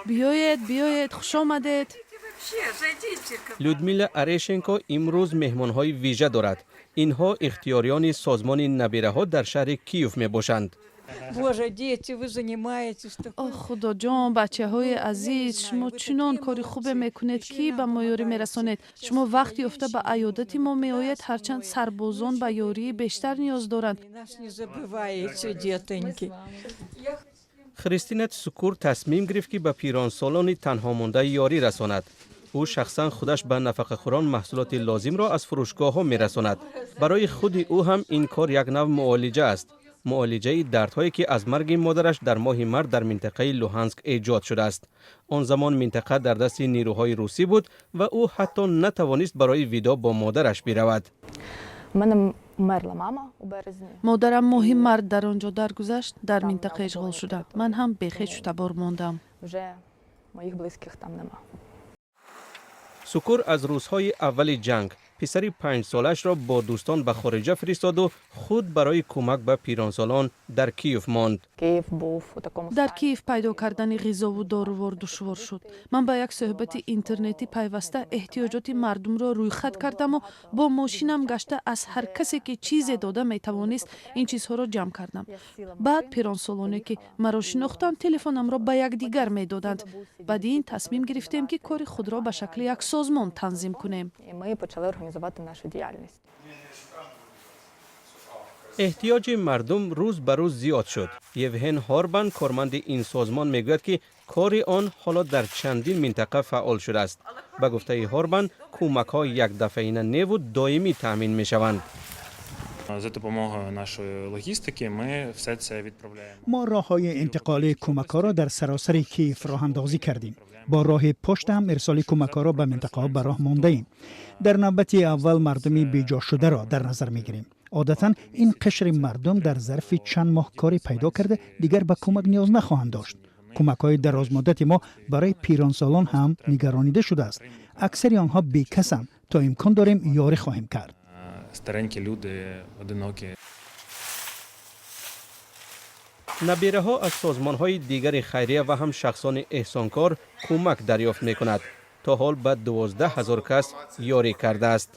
Биёед, биёед, хуш омадед. Людмила Орешенко имрӯз меҳмонҳои вижа дорад. Инҳо ихтиёриёни созмони набираҳо дар шаҳри Киев мебошанд. Боже, дети, вы занимаетесь Оҳ, Худоҷон, бачаҳои азиз, шумо чунон кори хубе мекунед, ки ба мо ёрӣ мерасонед. Шумо вақт ёфта ба аёдати мо меоед, ҳарчанд сарбозон ба ёрии бештар ниёз доранд. Нас не забываете, детоньки. Христина Сукур тасмим гирифт, ки ба пиронсолони танҳомонда ёрӣ расонад. Ӯ шахсан худаш ба нафақахӯрон маҳсулоти лозимро аз фурӯшгоҳҳо мерасонад. Барои худи ӯ ҳам ин кор як нав муолиҷа аст, муолиҷаи дардҳое, ки аз марги модараш дар моҳи март дар минтақаи Луҳанск эҷод шудааст. Он замон минтақа дар дасти нирӯҳои русӣ буд ва ӯ ҳатто натавонист барои видоъ бо модараш биравад. У мене вмерла мама у березні. Модарам моҳи март дар он ҷо даргузашт, дар минтақа ишғолшуда. Ман ҳам бехешу табор мондам. Вже моїх близьких там нема. Сукур аз рӯзҳои аввали ҷанг писари 5-солаашро бо дӯстон ба хориҷа фиристоду худ барои кӯмак ба пиронсолон дар Киев монд. Київ був у такому Дар стані. Киев пайдо кардани ғизову дорувор душвор шуд. Ман ба як суҳбати интернетӣ пайваста эҳтиёҷоти мардумро рӯйхат кардаму бо мошинам гашта, аз ҳар касе, ки чизе дода метавонист, ин чизҳоро ҷамъ кардам. Я сіла в Баъд машину, пиронсолоне, ки маро шинохтанд, телефонамро ба якдигар медоданд. Баъди ин тасмим гирифтем, ки кори худро ба шакли як созмон танзим кунем. І ми почали організувати нашу діяльність. Эҳтиёҷи мардум рӯз ба рӯз зиёд шуд. Евҳен Ҳорбан, корманди ин созмон, мегӯяд, ки кори он ҳоло дар чандин минтақа фаъол шудааст. Ба гуфтаи Ҳорбан, кӯмакҳо якдафъаина неву доимӣ таъмин мешаванд. За допомогою нашої логістики ми все це відправляємо. Мо роҳҳои интиқоли кӯмакҳоро дар саросари Киев роҳандозӣ кардем. Бо роҳи пошта ҳам ирсоли кӯмакҳоро ба минтақаҳо ба роҳ мондаем. Дар навбати аввал мардуми беҷошударо дар назар мегирем. Одатан ин қишри мардум дар зарфи чанд моҳ корӣ пайдо карда, дигар ба кӯмак ниёз нахоҳанд дошт. Кӯмакҳои дарозмуддати мо барои пиронсолон ҳам нигаронида шудааст. Аксари онҳо бекасанд. То имкон дорем, ёрӣ хоҳем кард. Старенькі люди, одинокі. Набираҳо аз созмонҳои дигари хайрия ва ҳам шахсони эҳсонкор кӯмак дарёфт мекунад. То ҳол ба 12 000 кас ёрӣ кардааст.